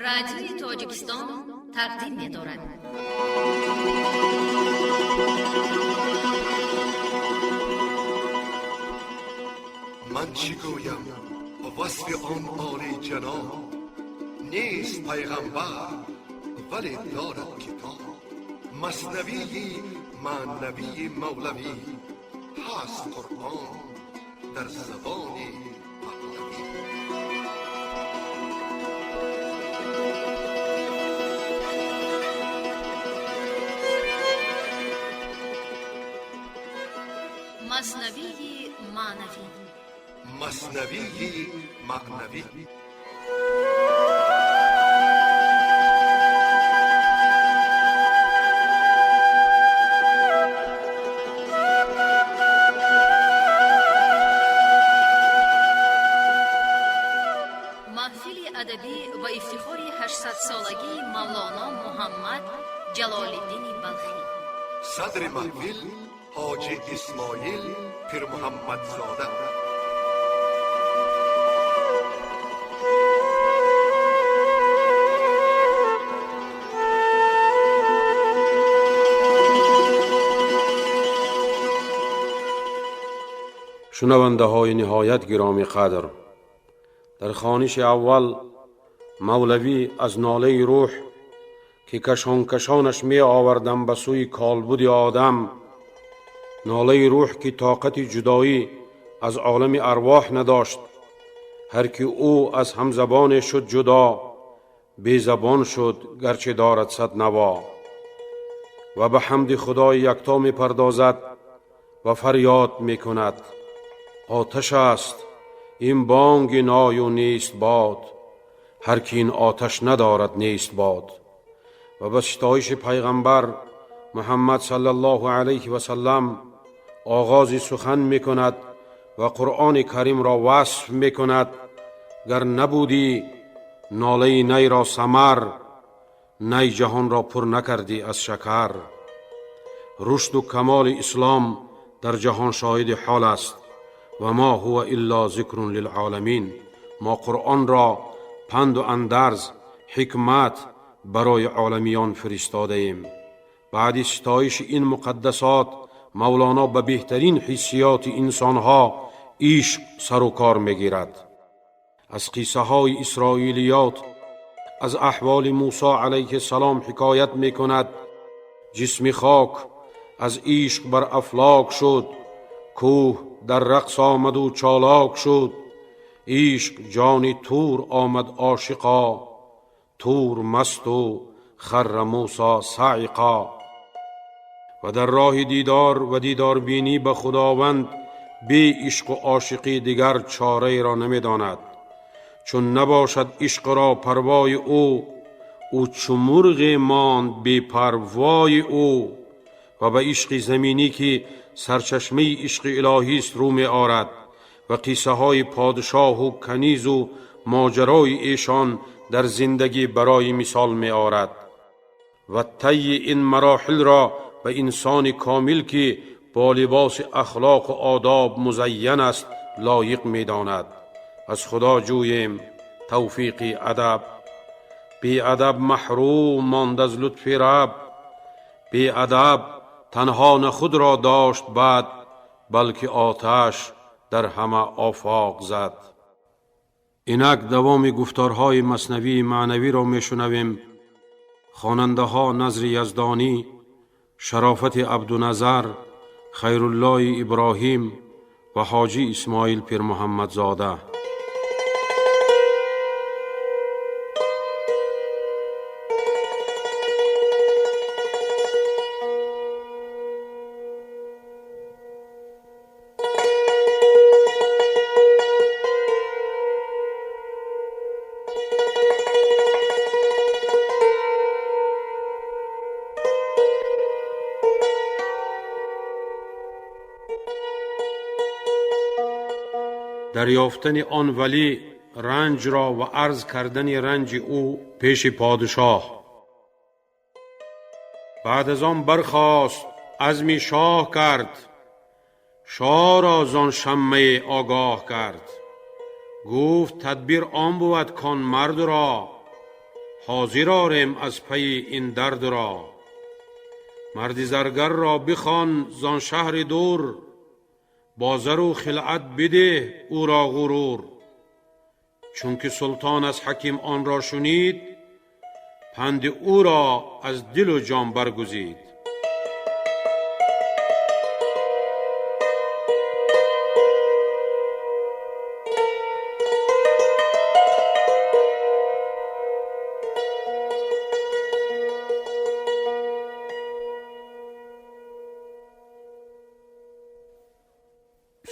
Радиои Тоҷикистон тақдим медорад. Ман чӣ гӯям васфи он олиҷаноб? Нест пайғамбар, вале дорад китоб. Маснавии маънавии мавлавӣ ҳаст, Қуръон дар забони паҳлавӣ. Маснавии маънавӣ. Маснавии маънавӣ. Маҳфили адабӣ ва ифтихори 800-солагии Мавлоно Муҳаммад Ҷалолиддини Балхӣ. Садри маҳфил ҳоҷи Исмоил Пирмуҳаммадзода. Шунавандаҳои ниҳоят гиромӣ қадр, дар хониши аввал мавлавӣ аз нолаи рӯҳ, ки кашонкашонаш меовардам ба сӯи колбуди одам, нолаи рӯҳ, ки тоқати ҷудоӣ аз олами арвоҳ надошт, ҳар ки ӯ аз ҳамзабоне шуд ҷудо, безабон шуд, гарче дорад сад наво, ва ба ҳамди худои якто мепардозад ва фарёд мекунад: оташ аст ин бонги ною нест бод, ҳар ки ин оташ надорад, нест бод. Ва ба ситоиши пайғамбар Муҳаммад саллаллоҳу алайҳи васаллам оғози сухан мекунад ва Қуръони Каримро васф мекунад: гар набудӣ нолаи найро самар, най ҷаҳонро пур накардӣ аз шакар. Рушду камоли ислом дар ҷаҳон шоҳиди ҳол аст. Ва мо ҳува илло зикрун лилъоламин. Мо Қуръонро панду андарз, ҳикмат барои оламиён фиристодаем. Баъди ситоиши ин муқаддасот мавлоно ба беҳтарин ҳиссиёти инсонҳо, ишқ, сару кор мегирад. Аз қиссаҳои исроилиёт, аз аҳволи Мусо алайҳиссалом ҳикоят мекунад: ҷисми хок аз ишқ бар афлок шуд, кӯҳ дар рақс омаду чолок шуд, ишқ ҷони Тур омад ошиқо, Тур масту харра Мусо саиқо. Ва дар роҳи дидор ва дидорбинӣ ба Худованд бе ишқу ошиқӣ дигар чораеро намедонад. Чун набошад ишқро парвои ӯ, ӯ чу мурғе монд бепарвои ӯ. Ва ба ишқи заминӣ, ки сарчашмаи ишқи илоҳист, рӯ меорад ва қиссаҳои подшоҳу канизу моҷарои эшон дар зиндагӣ барои мисол меорад ва тайи ин мароҳилро ба инсони комил, ки бо либоси ахлоқу одоб музайян аст, лоиқ медонад. Аз Худо ҷӯем тавфиқи адаб. Беадаб маҳрум монд аз лутфи Раб. Беадаб танҳо на худро дошт бад, балки оташ дар ҳама офоқ зад. Инак давоми гуфторҳои Маснавии маънавиро мешунавем. Хонандаҳо Назри Яздонӣ, Шарофати Абдуназар, Хайруллои Иброҳим ва ҳоҷӣ Исмоил Пирмуҳаммадзода. Дарёфтани он валӣ ранҷро ва арз кардани ранҷи ӯ пеши подшоҳ. Баъд аз он бархост, азми шоҳ кард, шоҳро зон шаммае огоҳ кард. Гуфт: тадбир он бувад, кон мардро حاضر آریم از پی این درد را. مرد زرگر را بخوان زان شهر دور، با زر و خلعت بده او را غرور. چون که سلطان از حکیم آن را شنید، پند او را از دل و جان برگزید.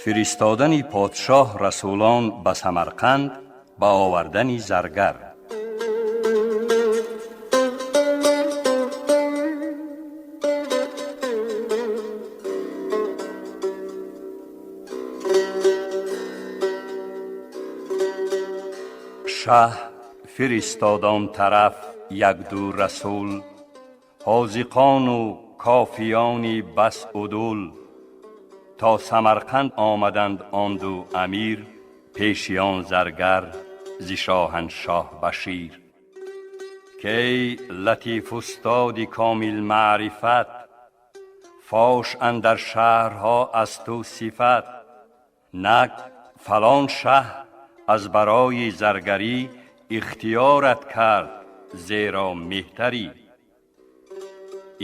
Фиристодани подшоҳ расулон ба Самарқанд ба овардани заргар. Шаҳ фиристод он тараф якду расул, ҳозиқону кофиёни бас удул. То Самарқанд омаданд он ду амир, пеши он заргар зи шоҳаншоҳ Башир. Ки латиф устоди комил маърифат, фош андар шаҳрҳо аз ту сифат. Нак фалон шаҳ аз барои заргарӣ ихтиёрат кард, зеро меҳтарӣ.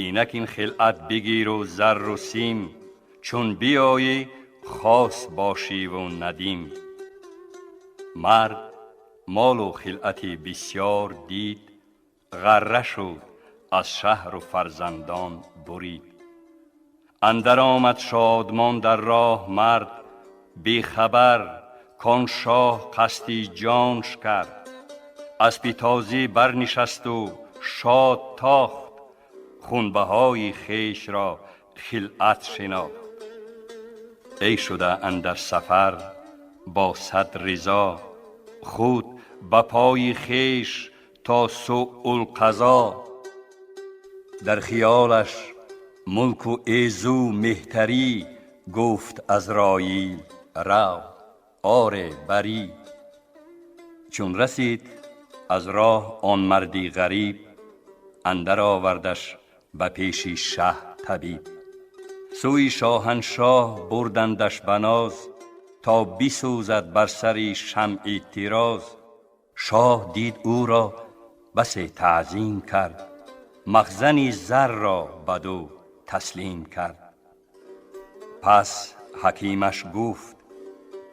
Инак ин хилъат бигиру зарру сим, чун биёӣ хос бошиву надим. Мард молу хилъати бисёр дид, ғарра шуд, аз шаҳру фарзандон бурид. Андар омад шодмон дар роҳ мард, бехабар кон шоҳ қасди ҷонш кард. Аспи тозӣ барнишасту шод тохт, хунбаҳои хешро хилъат шинохт. Эй шуда андар сафар бо сад ризо, худ ба пои хеш то суъулқазо. Дар хиёлаш мулку эзу меҳтарӣ, гуфт Азроил рав оре барӣ. Чун расид аз роҳ он марди ғариб, андар овардаш ба пеши шаҳ табиб. Сӯи шоҳаншоҳ бурдандаш ба ноз, то бисӯзад бар сари шамъи тироз. Шоҳ дид ӯро басе таъзим кард, махзани зарро бадӯ таслим кард. Пас ҳакимаш гуфт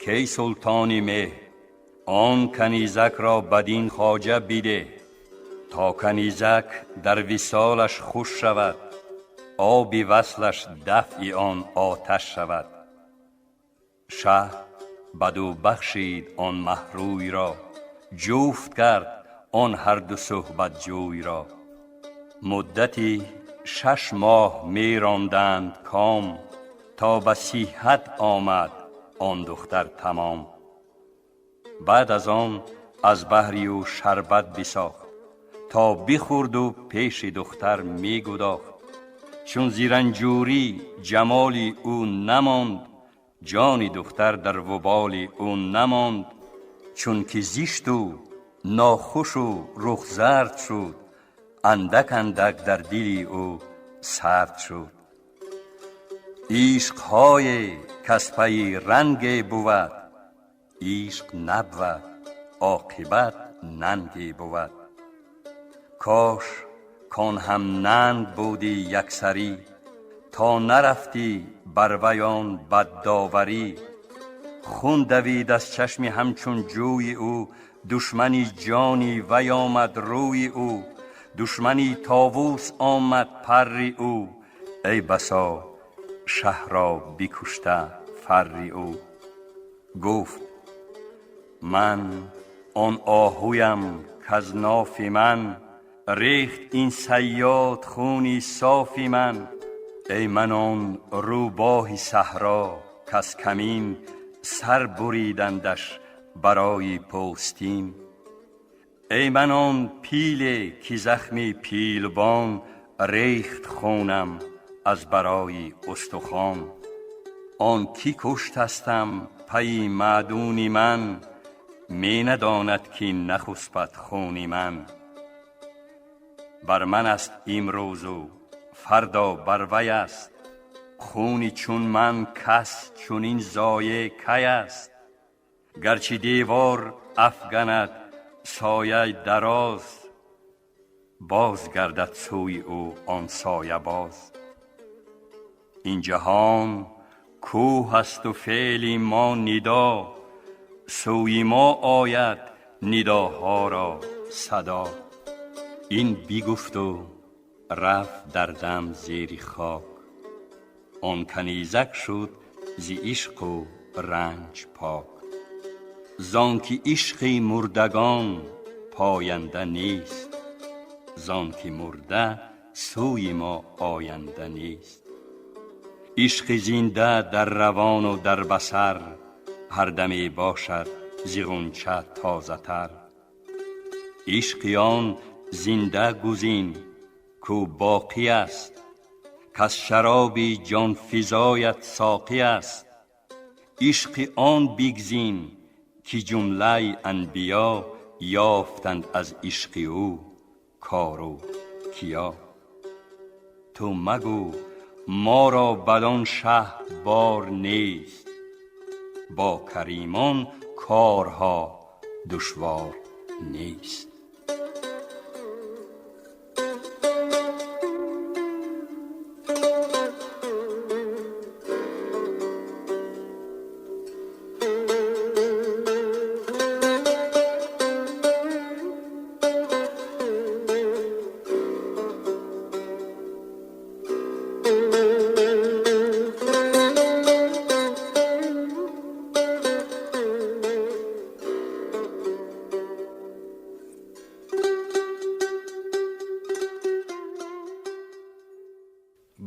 кей султони меҳ, он канизакро бадин хоҷа бидеҳ, то канизак дар висолаш хуш шавад, оби васлаш дафъи он оташ шавад. Шаҳ бадӯ бахшид он маҳрӯйро, ҷуфт кард он ҳарду суҳбатҷӯйро. Муддати 6 моҳ меронданд ком, то ба сиҳат омад он духтар тамом. Баъд аз он аз баҳри ӯ шарбат бисохт, то бихӯрду пеши духтар мегудохт. Чун зиранҷурӣ ҷамоли ӯ намонд, ҷони духтар дар вуболи ӯ намонд. Чун ки зишту нохушу рухзард шуд, андак андак дар дили ӯ сард шуд. Ишқҳое каз пайи ранге бувад, ишқ набвад, оқибат нанге бувад. Кош кон ҳам нанг будӣ яксарӣ, то нарафтӣ бар вай он баддоварӣ. Хун давид аз чашми ҳамчун ҷӯи ӯ, душмани ҷони вай омад рӯи ӯ, душмани товус омад парри ӯ. Эй басо шаҳро бикушта фарри ӯ. Гуфт ман он оҳуям каз нофи ман рехт ин сайёд хуни софи ман. Эй ман он рӯбоҳи саҳро каз камин сар буридандаш барои пӯстин. Эй ман он пиле ки захми пилбон рехт хунам аз барои устухон. Он ки куштастам пайи маъдуни ман, ме надонад ки нахуспад хуни ман. Бар ман аст имрӯз у фардо бар вай аст. Хуни чун ман кас чунин зоеъ кай аст? Гарчи девор афганад соя дароз, боз гардад сӯи ӯ он соя боз. Ин ҷаҳон кӯҳ аст у феъли мо нидо, сӯи мо ояд нидоҳоро садо. Ин бигуфт у рафт дар дам зери хок, он канизак шуд зи ишқу ранҷ пок. Зон ки ишқи мурдагон поянда нест, зон ки мурда сӯи мо оянда нест. Ишқи зинда дар равону дар басар, ҳар даме бошад зи ғунча тозатар. Ишқи он зинда гузин ку боқӣ аст, каз шароби ҷонфизоят соқӣ аст. Ишқи он бигзин ки ҷумлаи анбиё ёфтанд аз ишқи ӯ кору кия. Ту магӯ моро бадон шаҳ бор нест, бо каримон корҳо душвор нест.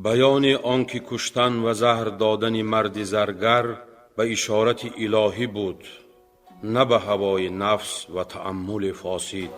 Баёни он ки куштан ва заҳр додани марди заргар ба ишорати илоҳӣ буд, на ба ҳавои нафс ва тааммули фосид.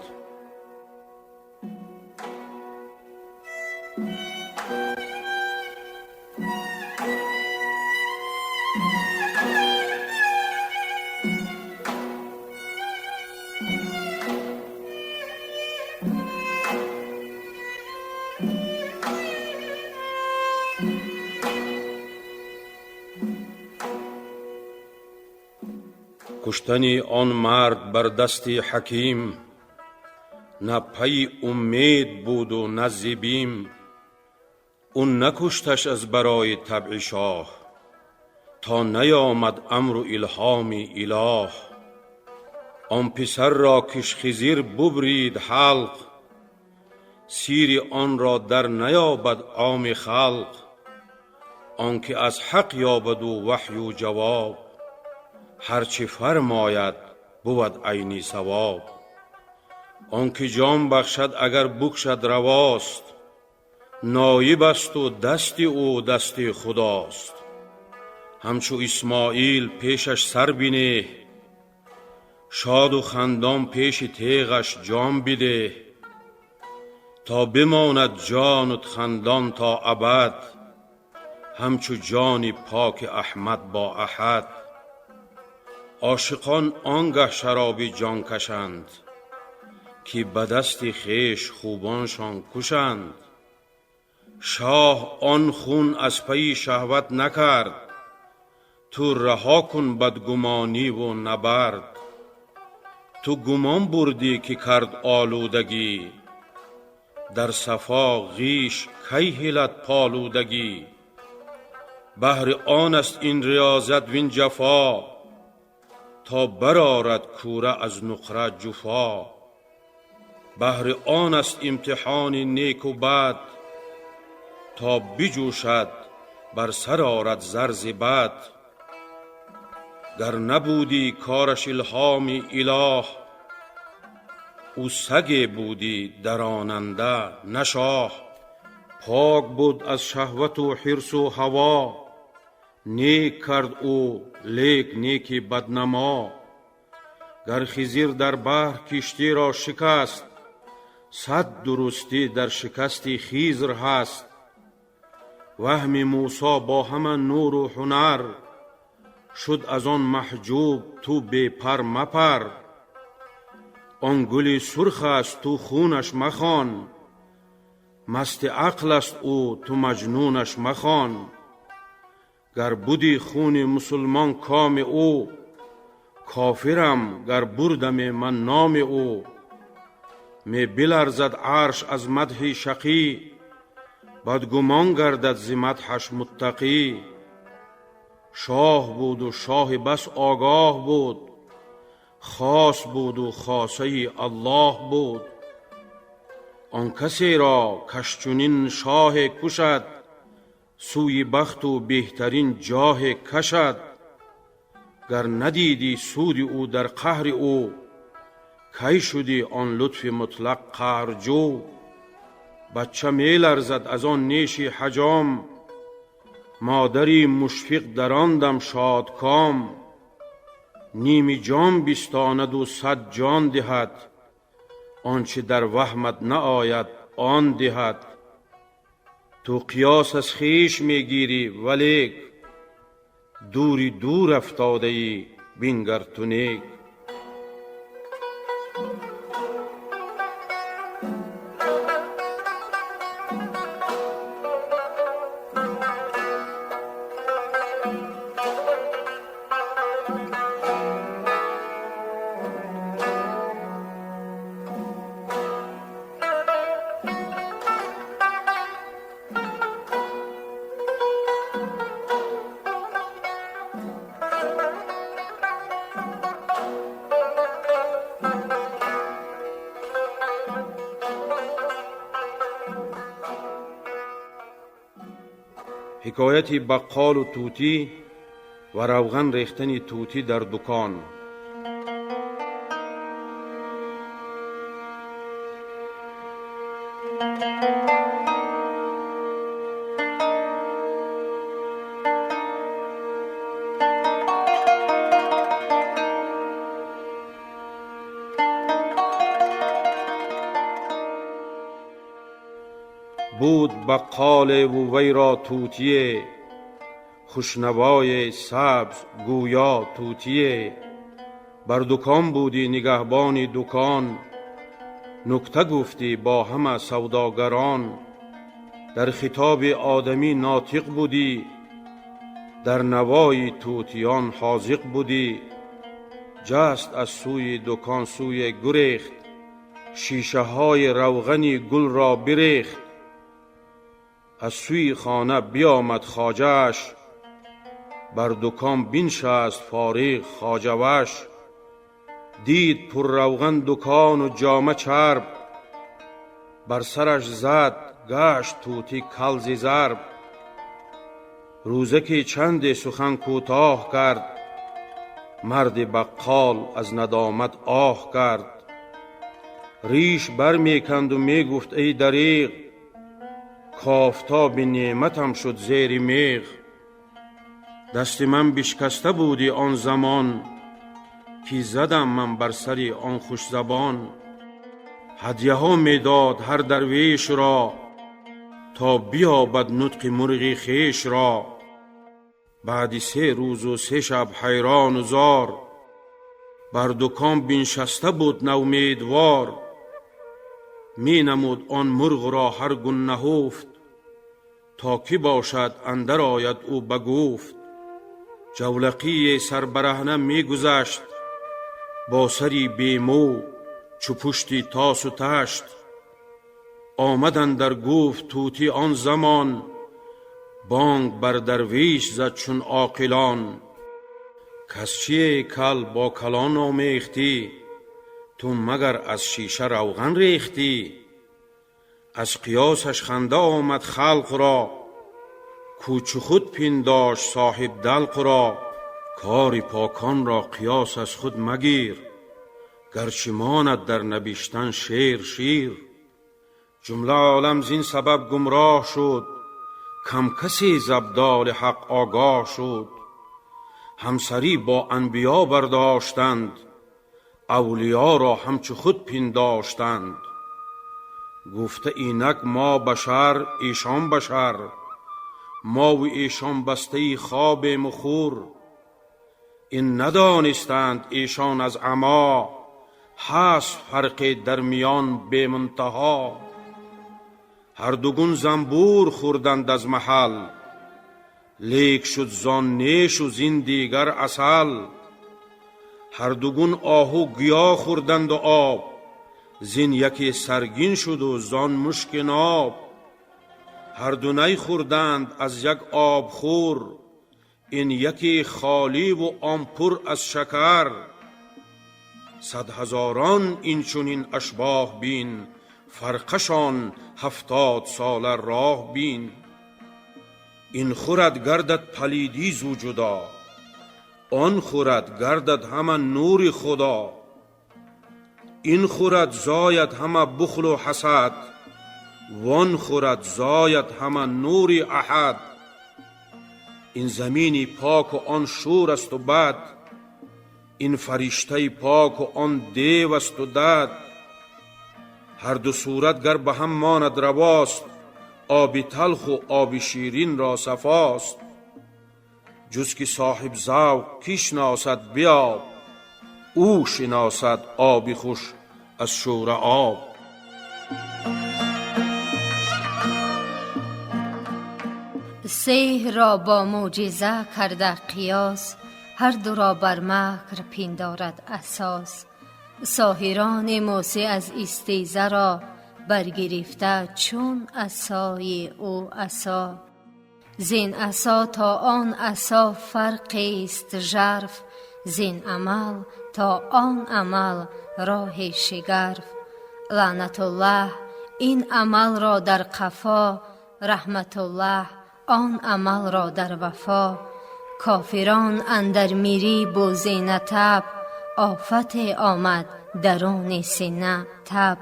Куштани он мард бар дасти ҳаким на пайи умед буду на зи бим. Ӯ накушташ аз барои табъи шоҳ, то наёмад амру илҳоми илоҳ. Он писарро киш Хизир бубрид ҳалқ, сири онро дар наёбад оми халқ. Он ки аз ҳақ ёбаду ваҳю ҷавоб, ҳар чӣ фармояд бувад айни савоб. Он ки ҷон бахшад агар букшад равост, ноиб асту дасти ӯ дасти худост. Ҳамчу Исмоил пешаш сар бинеҳ, шоду хандон пеши теғаш ҷон бидеҳ, то бимонад ҷонут хандон то абад, ҳамчу ҷони поки Аҳмад бо Аҳад. Ошиқон он гаҳ шароби ҷон кашанд, ки ба дасти хеш хубоншон кушанд. Шоҳ он хун аз пайи шаҳват накард, ту раҳо кун бадгумониву набард. Ту гумон бурдӣ ки кард олудагӣ, дар сафо ғиш кай ҳилад полудагӣ. Баҳри он аст ин риёзат вин ҷафо, то барорад кӯра аз нуқра ҷуфо. Баҳри он аст имтиҳони неку бад, то биҷӯшад бар сар орад зарзи бад. Гар набудӣ кораш илҳоми илоҳ, ӯ саге будӣ даронанда на шоҳ. Пок буд аз шаҳвату ҳирсу ҳаво, нек кард ӯ лек неки баднамо. Гар Хизир дар баҳр киштиро шикаст, сад дурустӣ дар шикасти Хизр ҳаст. Ваҳми Мусо бо ҳама нуру ҳунар шуд аз он маҳҷуб, ту бепар мапар. Он гули сурх аст, ту хунаш махон. Масти ақл аст ӯ, ту маҷнунаш махон. Гар буди хуни мусулмон коми ӯ, кофирам гар бурдаме ман номи ӯ. Мебиларзад арш аз мадҳи шақӣ, бадгумон гардад зи мадҳаш муттақӣ. Шоҳ буду шоҳи бас огоҳ буд, хос буду хосаи Аллоҳ буд. Он касеро каш чунин шоҳе кушад, сӯи бахту беҳтарин ҷоҳе кашад. Гар надидӣ суди ӯ дар қаҳри ӯ, кай шудӣ он лутфи мутлақ қаҳрҷӯ? Бача меларзад аз он неши ҳаҷом, модари мушфиқ дар он дам шодком. Ними ҷон бистонаду 100 ҷон диҳад, он чи дар ваҳмат наояд он диҳад. Ту қиёс аз хеш мегирӣ, валек дури дур афтодаӣ, бингар ту нек. Ҳикояти баққолу тӯтӣ ва равған рехтани тӯтӣ дар дукон. Буд баққолеву вайро тӯтие, хушнавои сабз гӯё тӯтие. Бар дукон будӣ нигаҳбони дукон, нукта гуфтӣ бо ҳама савдогарон. Дар хитоби одамӣ нотиқ будӣ, дар навои тӯтиён ҳозиқ будӣ. Ҷаст аз сӯи дукон сӯе гурехт, шишаҳои равғани гулро бирехт. Аз сӯи хона биомад хоҷааш, бар дукон биншаст фориғ хоҷаваш. Дид пурравған дукону ҷома чарб, бар сараш зад гашт тӯтӣ калзи зарб. Рӯзаке чанде сухан кӯтоҳ кард, марди баққол аз надомат оҳ кард. Риш бармеканду мегуфт: эй дареғ, кофтоби неъматам шуд зери меғ. Дасти ман бишкаста будӣ он замон, ки задам ман бар сари он хушзабон. Ҳадяҳо медод ҳар дарвешро, то биёбад нутқи мурғи хешро. Баъди 3 рӯзу 3 шаб ҳайрону зор, бар дукон биншаста буд навмедвор. Менамуд он мурғро ҳар гун наҳуфт, то ки бошад андар ояд ӯ ба гуфт. Ҷавлақии сарбараҳна мегузашт, бо сари бемӯ чу пушти тосу ташт. Омад андар гуфт тӯтӣ он замон, бонг бар дарвеш зад чун оқилон. Кас чие кал бо калон омехтӣ, ту магар аз шиша равған рехтӣ? Аз қиёсаш ханда омад халқро, кӯчу худ пиндошт соҳиб далқро. Кори поконро қиёс аз худ магир, гарчи монад дар набиштан шер шир. Ҷумла олам зин сабаб гумроҳ шуд, кам касе з абдоли ҳақ огоҳ шуд. Ҳамсарӣ бо анбиё бардоштанд, авлиёро ҳамчу худ пиндоштанд. Гуфта инак мо башар, эшон башар, мову эшон бастаи хобему хур. Ин надонистанд эшон аз амо, ҳаст фарқе дар миён бемунтаҳо. Ҳар дугун занбур хӯрданд аз маҳал, лек шуд зон нешу зин дигар асал. Ҳар дугун оҳу гиё хӯрданду об, зин яке саргин шуду зон мушки ноб. Ҳар ду най хӯрданд аз як обхӯр, ин яке холиву он пур аз шакар. Сад ҳазорон ин чунин ашбоҳ бин, фарқашон 70 сола роҳ бин. Ин хӯрад гардад палидӣ зу ҷудо, он хӯрад гардад ҳама нури Худо. Ин хӯрад зояд ҳама бухлу ҳасад, вон хӯрад зояд ҳама нури аҳад. Ин замини поку он шур асту бад, ин фариштаи поку он дев асту дад. Ҳар ду сурат гар ба ҳам монад равост, оби талху оби ширин ро сафост. Ҷуз ки соҳиб завқ кӣ шиносад биёб, ӯ шиносад оби хуш аз шӯра об. Сеҳрро бо мӯъҷиза карда қиёс, ҳар дуро бар макр пиндорад асос. Соҳирони Мӯсӣ аз истизаро баргирифта чун асои ӯ асо. Зин асо то он асо фарқест жарф, зин амал то он амал роҳи шигарф. Лаънатуллоҳ ин амалро дар қафо, раҳматуллоҳ он амалро дар вафо. Кофирон андар мирӣ бузинатаб, офате омад даруни сина таб.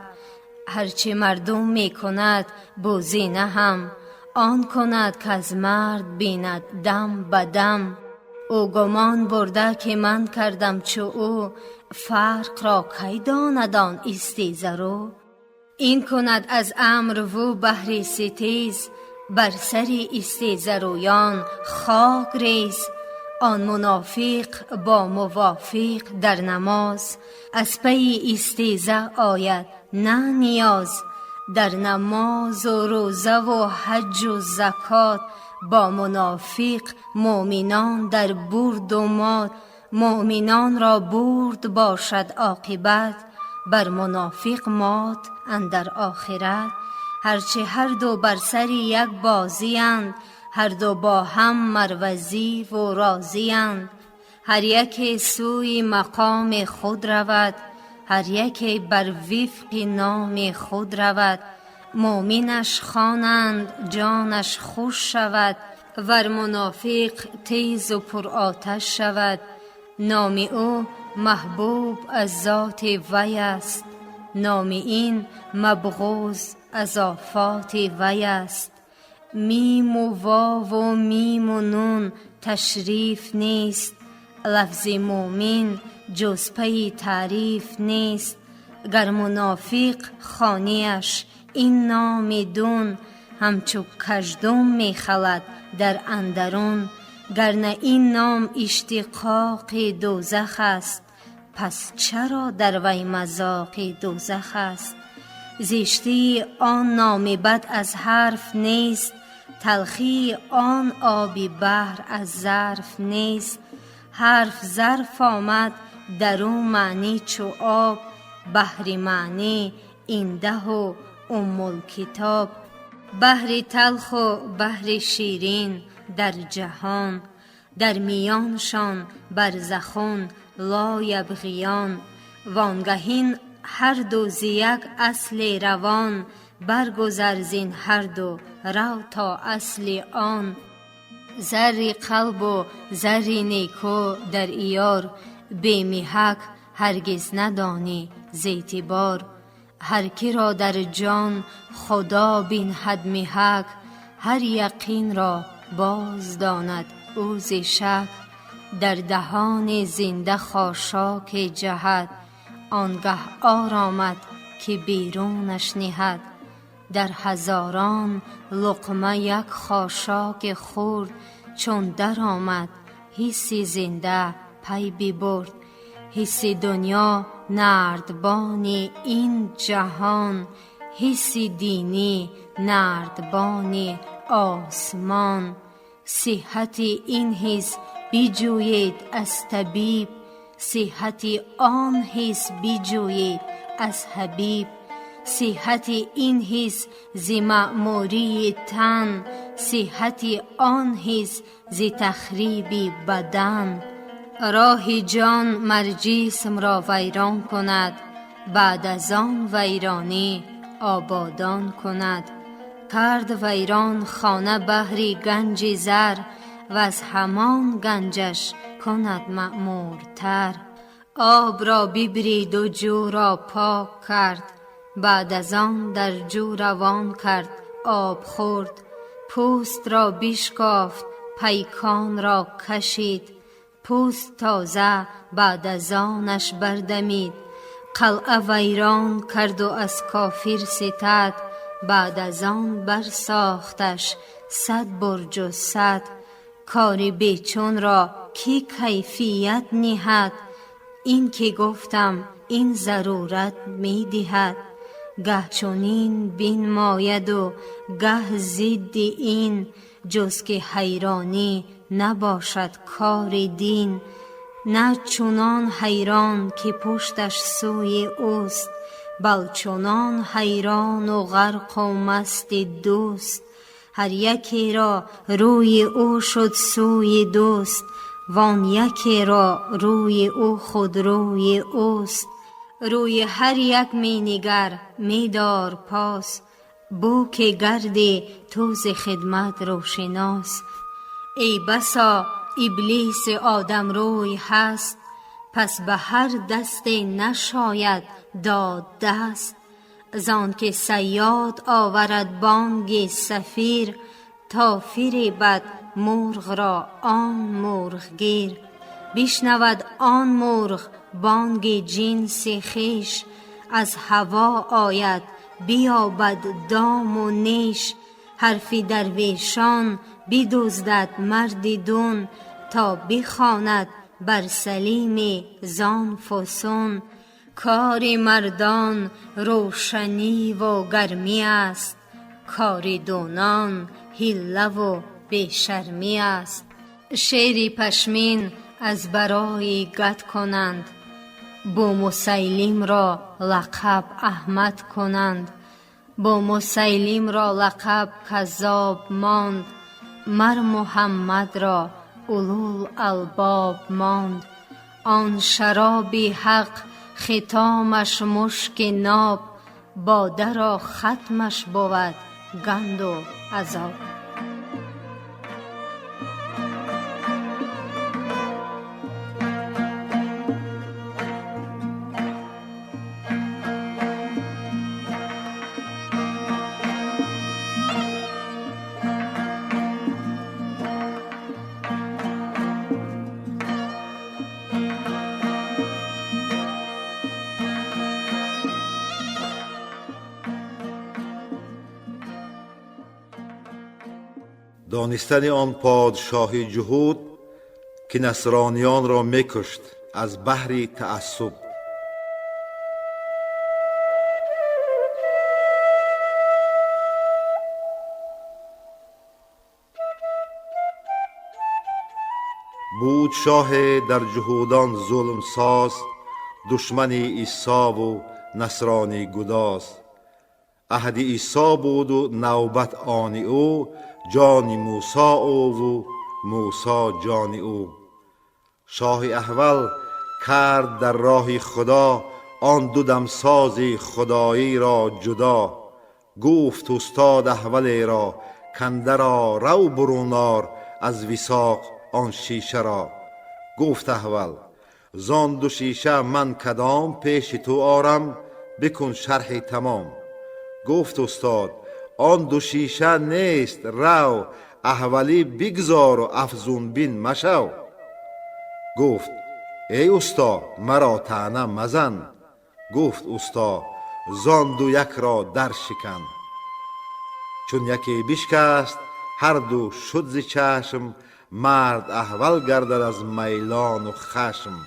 Ҳарчи мардум мекунад бузина ҳам, он кунад к-аз мард бинад дам ба дам. Ӯ гумон бурда ки ман кардам чу ӯ, фарқро кай донад он истизарӯ? Ин кунад аз амр ву баҳри ситез, бар сари истизарӯён хок рез. Он мунофиқ бо мувофиқ дар намоз, аз пайи истиза ояд на ниёз. Дар намозу рӯзаву ҳаҷу закот, бо мунофиқ мӯминон дар бурду мот. Мӯминонро бурд бошад оқибат, бар мунофиқ мот андар охират. Ҳарчи ҳар ду бар сари як бозиянд, ҳар ду бо ҳам марвазиву розиянд. Ҳар яке сӯи мақоми худ равад, ҳар яке бар вифқи номи худ равад. Мӯминаш хонанд ҷонаш хуш шавад, вар мунофиқ тезу пуроташ шавад. Номи ӯ маҳбуб аз зоти вай аст, номи ин мабғуз аз офоти вай аст. Миму вову миму нун ташриф нест, лафзи мӯмин ҷуз пайи таъриф нест. Гар мунофиқ хонияш ин номи дун, ҳамчу каждум мехалад дар андарун. Гар на ин ном иштиқоқи дӯзах аст, пас чаро дар вай мазоқи дӯзах аст? Зиштии он номи бад аз ҳарф нест, талхии он оби баҳр аз зарф нест. Ҳарф зарф омад дар ӯ маънӣ чу об, баҳри маънӣ индаҳу уммулкитоб. Баҳри талху баҳри ширин дар ҷаҳон, дар миёншон барзахун ло ябғиён. Вонгаҳин ҳар ду зи як асли равон, баргузар зин ҳар ду рав то асли он. Зарри қалбу зарри неку дар иёр, бемиҳак ҳаргиз надонӣ зеътибор. Ҳар киро дар ҷон Худо бинҳад миҳак, ҳар яқинро боз донад ӯ зи шак. Дар даҳони зинда хошоке ҷаҳад, он гаҳ оромад ки берунаш ниҳад. Дар ҳазорон луқма як хошоки хурд, чун даромад ҳисси зинда пай бибурд. Ҳисси дунё нардбони ин ҷаҳон, ҳисси динӣ نردبان آسمان. صحت این حس بجویید از طبیب، صحت آن حس بجویید از حبیب. صحت این حس ز معموری تن، صحت آن حس ز تخریب بدن. راه جان مر جسم را ویران کند، بعد از آن ویرانی آبادان کند. کرد ویران خانه بهر گنج زر، وز همان گنجش کند معمورتر. آب را ببرید و جو را پاک کرد، بعد از آن در جو روان کرد آب خورد. پوست را بشکافت پیکان را کشید، پوست تازه بعد از آنش بردمید. قلعه ویران کرد و از کافر ستد، بعد از آن برساختش 100 برج و 100. کار بیچون را کی کیفیت نهد، این که گفتم این ضرورت می دهد. گه چنین بنماید و گه ضد این، جز که حیرانی نباشد کار دین. نه چنان حیران که پشتش سوی اوست، بل چنان حیران و غرق و مست دوست. هر یکی را روی او شد سوی دوست، وان یکی را روی او خود روی اوست. روی هر یک می نگر می دار پاس، بو که گردی تو ز خدمت روشناس. ای بسا ابلیس آدم روی هست، پس به هر دست نشاید داد دست. زان که صیاد آورد بانگ صفیر، تا فریبد مرغ را آن مرغ گیر. بشنود آن مرغ بانگ جنس خویش، از هوا آید بیابد دام و نیش. حرف درویشان بدزدد مرد دون، تا بخواند بر سلیم زان فسون. کار مردان روشنی و گرمی است، کار دونان حیله و بیشرمی است. شیر پشمین از برای گد کنند، بومسیلم را لقب احمد کنند. بومسیلم را لقب کذاب ماند، مر محمد را اولوالالباب ماند. آن شراب حق ختامش مشک ناب، باده را ختمش بود گند و عذاب. دانستن آن پادشاه جهود که نصرانیان را میکشت از بهر تعصب. بود شاه در جهودان ظلم ساز، دشمن عیسی و نصرانی گداز. عهد عیسی بود و نوبت آن او، جان موسی او و موسی جان او. شاه احول کرد در راه خدا، آن دو دمساز خدایی را جدا. گفت استاد احول را کنده را رو برون آر از وثاق آن شیشه را. گفت احول زان دو شیشه من کدام پیش تو آرم، بکن شرح تمام. گفت استاد آن دو شیشه نیست، رو احولی بگذار و افزون بین مشو. گفت ای استا مرا طعنه مزن. گفت استا زان دو یک را در شکن. چون یکی بشکست هر دو شد ز چشم، مرد احول گردد از میلان و خشم.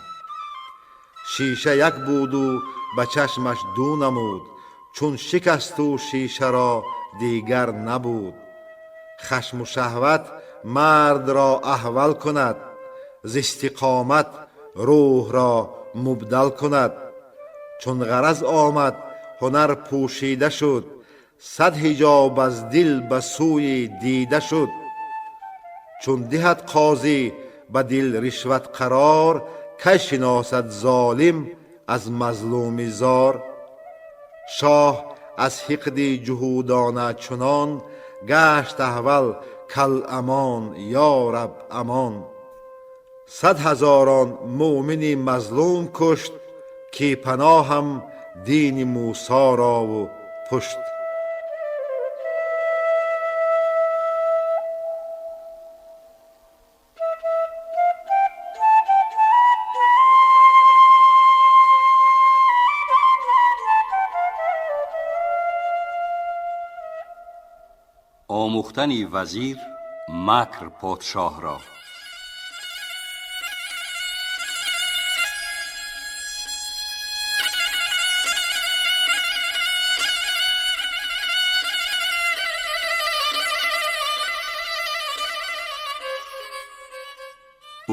شیشه یک بود و به چشمش دو نمود، چون شکست و شیشه را дигар набуд. Хашму шаҳват мардро аҳвал кунад, зи истиқомат рӯҳро мубдал кунад. Чун ғараз омад, ҳунар пӯшида шуд, сад ҳиҷоб аз дил ба сӯи дида шуд. Чун диҳад қозӣ ба дил ришват қарор, кай шиносад золим аз мазлуми зор? Шоҳ аз ҳиқди ҷуҳудона чунон гашт аҳвал кал амон, ё раб амон. Сад ҳазорон мӯмини мазлум кушт, ки паноҳам дини Мусорову пушт. Омӯхтани вазир макр подшоҳро.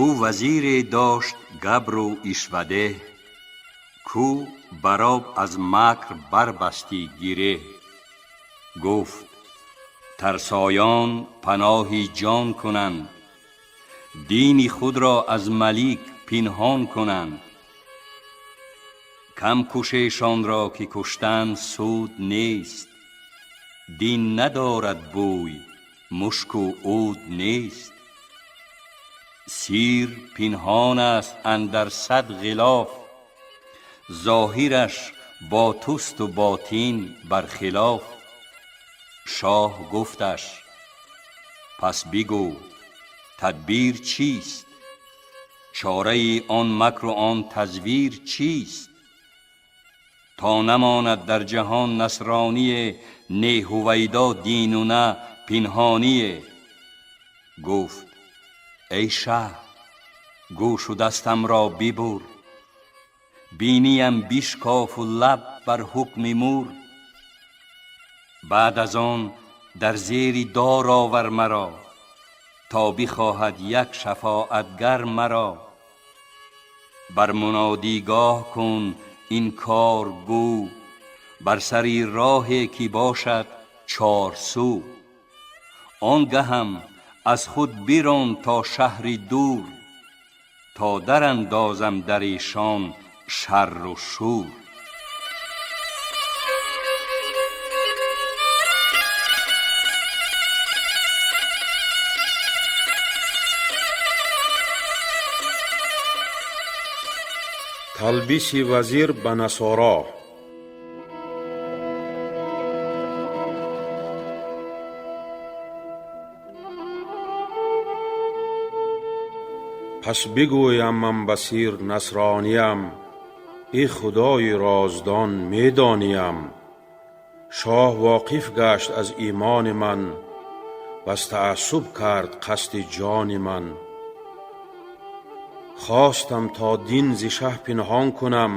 Ӯ вазире дошт габру ишвадеҳ, кӯ бароб аз макр барбастӣ гиреҳ. Гуфт: тарсоён паноҳи ҷон кунанд, дини худро аз малик пинҳон кунанд. Кам кушешонро ки куштан суд нест, дин надорад бӯй, мушку уд нест. Сир пинҳон аст андар сад ғилоф, зоҳираш бо тусту ботин бар хилоф. Шоҳ гуфташ: пас бигӯ, тадбир чист? Чораи он макру он тазвир чист? То намонад дар ҷаҳон насроние, не ҳувайдо дину на пинҳоние. Гуфт: эй шаҳ, гӯшу дастамро бибур, биниям бишкофу лаб бар ҳукми мур. Баъд аз он дар зери дор овар маро, то бихоҳад як шафоатгар маро. Бар мунодигоҳ кун ин кор гӯ, бар сари роҳе ки бошад чорсӯ. Он гаҳам аз худ бирон то шаҳри дур, то дарандозам дар эшон шарру шӯр. Талбиси вазир ба насоро. Пас бигӯям ман ба сир насрониям, и худои роздон медониям. Шоҳ воқиф гашт аз имони ман, ваз таассуб кард қасди ҷони ман. Хостам то дин зи шаҳ пинҳон кунам,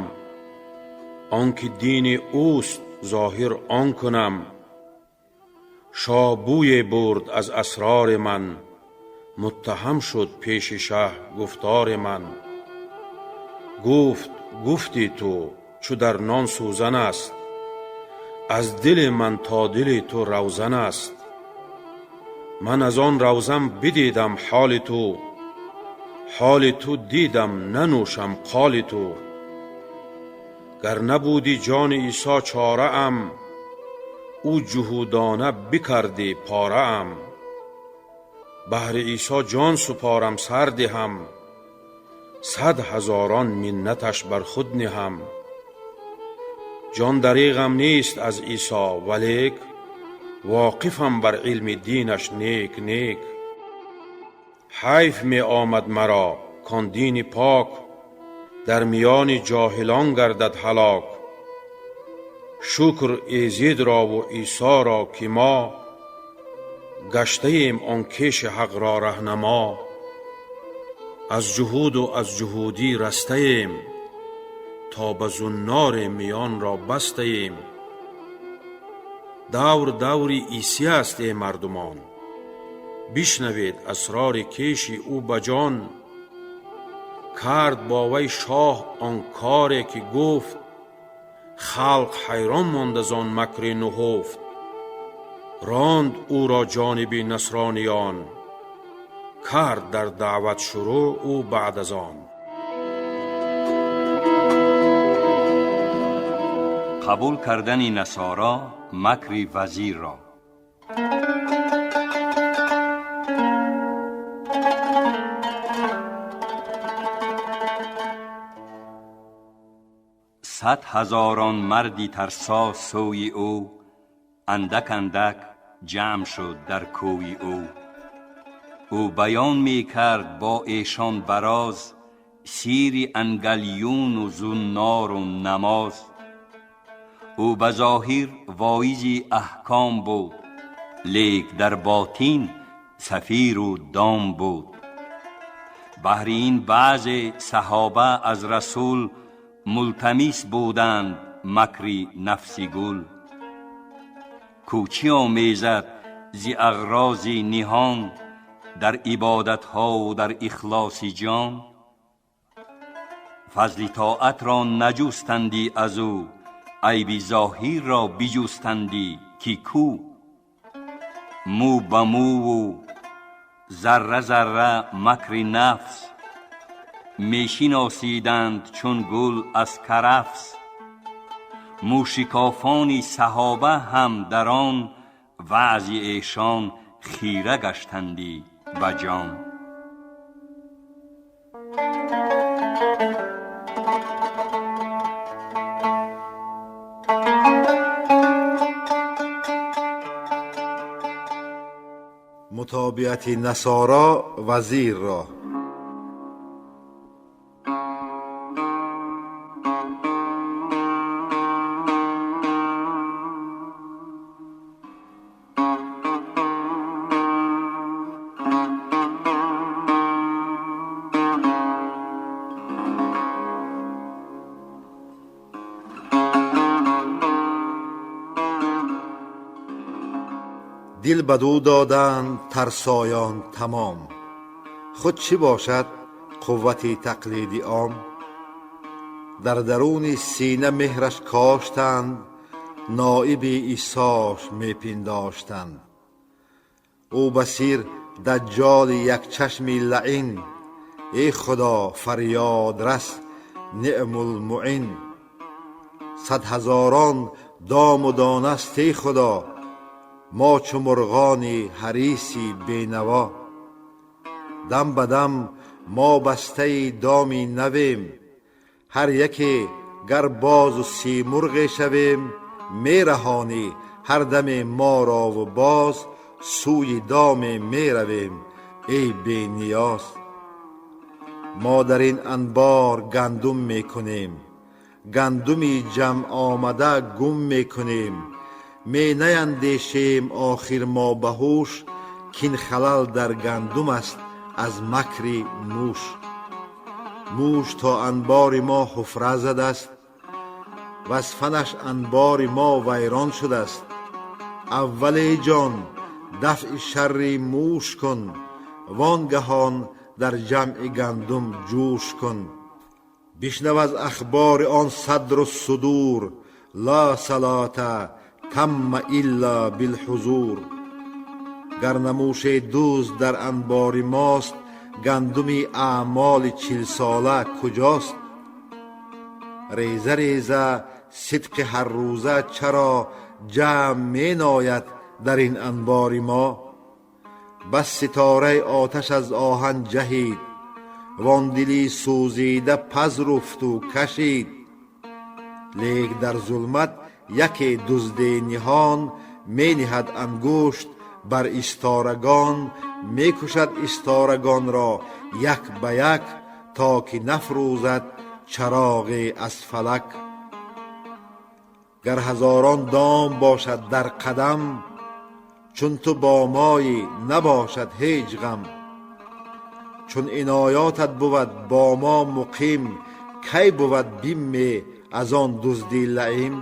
он ки дини ӯст зоҳир он кунам. Шоҳ бӯе бурд аз асрори ман, муттаҳам шуд пеши шаҳ гуфтори ман. Гуфт: гуфти ту чу дар нон сӯзан аст, аз дили ман то дили ту равзан аст. Ман аз он равзан бидидам ҳоли ту, ҳоли ту дидам нанӯшам қоли ту. Гар набуди ҷони Исо чораам, ӯ ҷуҳудона бикарди пораам. Баҳри Исо ҷон супорам сар диҳам, сад ҳазорон миннаташ бар худ ниҳам. Ҷон дариғам нест аз Исо, валек воқифам бар илми динаш нек нек. Ҳайф меомад маро кон дини пок дар миёни ҷоҳилон гардад ҳалок. Шукр Эзидрову Исоро ки мо гаштаем он кеши ҳақро раҳнамо. Аз ҷуҳуду аз ҷуҳудӣ растаем, то ба зуннори миёнро бастаем. Давр даври Исӣ аст, эй мардумон, бишнавед асрори кеши ӯ ба ҷон. Кард бо вай шоҳ он коре ки гуфт, халқ ҳайрон монд аз он макри нуҳуфт. Ронд ӯро ҷониби насрониён, кард дар даъват шурӯъ ӯ баъд аз он. Қабул кардани насоро макри вазирро. Сад ҳазорон марди тарсо сӯи ӯ андак андак ҷамъ шуд дар кӯи ӯ. Ӯ баён мекард бо эшон бароз сири ангалюну зуннору намоз. Ӯ ба зоҳир воизи аҳком буд, лек дар ботин сафиру дом буд. Баҳри ин баъзе саҳоба аз расул мултамис буданд макри нафси гул. Кӯчӣ омезад зи ағрози ниҳон дар ибодатҳову дар ихлоси ҷон. Фазли тоатро наҷустандӣ аз ӯ, айби зоҳирро биҷустандӣ ки кӯ. Мӯ ба мӯву зарра зарра макри нафс мешиносиданд чун гул аз карафс. Мӯшикофони саҳоба ҳам дар он ваъзи эшон хира гаштандӣ ба ҷон. Мутобиати насоро вазирро. Дил бадӯ доданд тарсоён тамом, худ чӣ бошад қуввати тақлиди ом? Дар даруни сина меҳраш коштанд, ноиби Исош мепиндоштанд. Ӯ басир даҷҷоли якчашми лаъин, эй Худо фарёд рас неъмулмуин. Сад ҳазорон дому донаст, эй Худо, мо чу мурғони ҳариси бенаво. Дам ба дам мо бастаи доми навем, ҳар яке гар бозу симурғе шавем, мераҳонӣ ҳар даме морову боз сӯи доме меравем, эй бениёз. Мо дар ин анбор гандум мекунем, гандуми ҷамъ омада гум мекунем. Менаяндешем охир мо ба ҳуш, кин халал дар гандум аст аз макри муш. Муш то анбори мо ҳуфра задаст, ваз фанаш анбори мо вайрон шудаст. Аввале ҷон дафъи шарри муш кун, вонгаҳон дар ҷамъи гандум ҷӯш кун. Бишнав аз ахбори он садру судур, ла салота тамма илла билҳузур. Гар намуше дузд дар анбори мост, гандуми аъмоли чилсола куҷост? Реза реза сидқи ҳаррӯза чаро ҷамъ менояд дар ин анбори мо? Бас ситораи оташ аз оҳан ҷаҳид, вон дили сӯзида пазруфту кашид. Лек дар зулмат яке дузде ниҳон мениҳад ангушт бар исторагон, мекушад исторагонро як ба як, то ки нафрӯзад чароғе аз фалак. Гар ҳазорон дом бошад дар қадам, чун ту бо моӣ набошад ҳеҷ ғам. Чун иноятат бувад бо мо муқим, кай бувад биме аз он дузди лаим?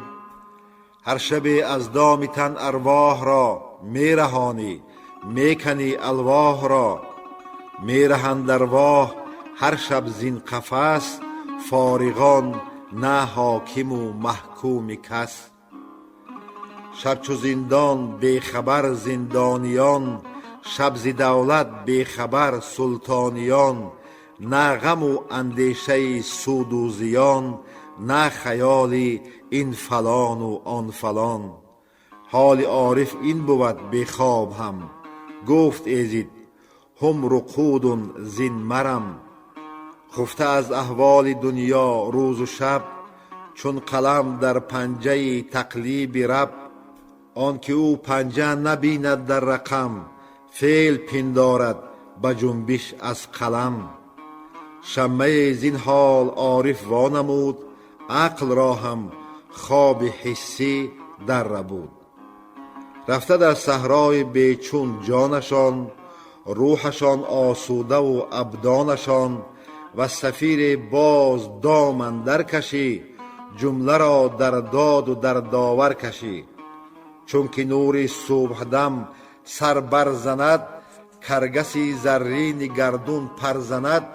Ҳар шабе аз доми тан арвоҳ ро мераҳонӣ, меканӣ алвоҳ ро. Мераҳанд арвоҳ ҳар шаб зин қафас, фориғон на ҳокиму маҳкуми кас. Шаб чу зиндон бехабар зиндониён, шаб зи давлат бехабар султониён. На ғаму андешаи суду зиён, на хаёли ин фалону он фалон. Ҳоли ориф ин бувад бехоб ҳам, гуфт эзид ҳум руқудун зин марам. Хуфта аз аҳволи дунё рӯзу шаб, чун қалам дар панҷаи тақлиби раб. Он ки ӯ панҷа набинад дар рақам, феъл пиндорад ба ҷунбиш аз қалам. Шаммае зин ҳол ориф вонамуд, ақлро ҳам хоби ҳиссӣ дар рабуд. Рафта дар саҳрои бечун ҷонашон, рӯҳашон осудаву абдонашон. Ва сафире боз дом андар кашӣ, ҷумларо дар доду дар довар кашӣ. Чунки нури субҳдам сар барзанад, каргаси заррини гардун пар занад.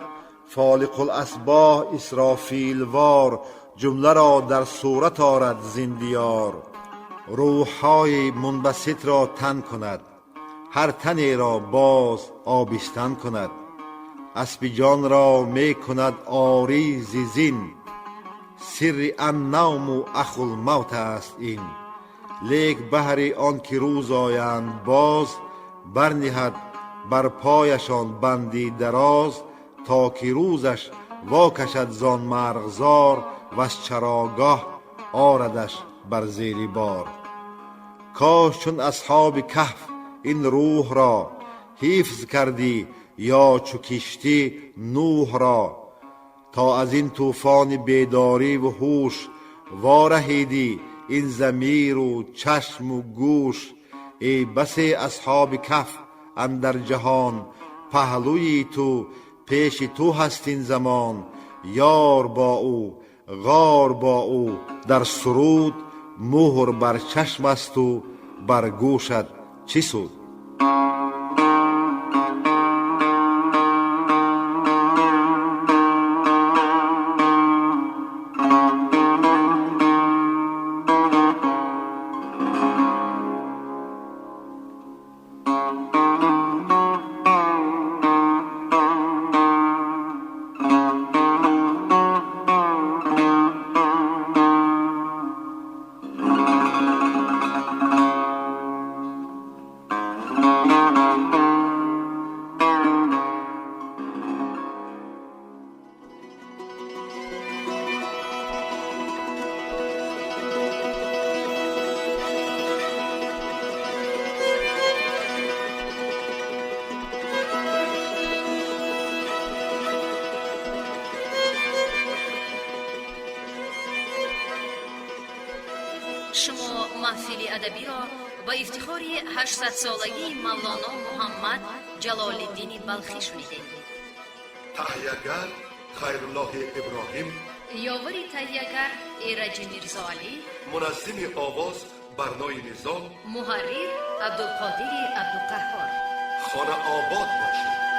Фолиқуласбоҳ исрофилвор ҷумларо дар сурат орад зиндиёр. Рӯҳҳои мунбаситро тан кунад, ҳар танеро боз обистан кунад. Аспи ҷонро мекунад оризи зин, сирри аннавму ахулмавт аст ин. Лек баҳри он ки рӯз оянд боз, барниҳад бар пояшон банди дароз. То ки рӯзаш вокашад зон марғзор, ваз чарогоҳ орадаш бар зери бор. Кош чун асҳоби каҳф ин рӯҳро ҳифз кардӣ, ё чу киштӣ Нӯҳро. То аз ин тӯфони бедориву ҳуш вораҳидӣ ин замиру чашму гӯш. Эй басе асҳоби каҳф андар ҷаҳон, паҳлӯи ту пеши ту ҳаст ин замон. Ёр бо ӯ, ғор бо ӯ дар суруд, муҳр бар чашм асту бар гӯшат чӣ суд? Шумо маҳфили адабиро ба ифтихори 800-солагии Мавлоно Муҳаммад Ҷалолиддини Балхӣ шунидед. Таҳиягар Хайруллоҳи Иброҳим, ёвари таҳиягар Эраҷи Мирзоалӣ, муназзими овоз Барнои Низом, муҳаррир Абдулқодири Абдуқаҳҳор. Хона обод бошед.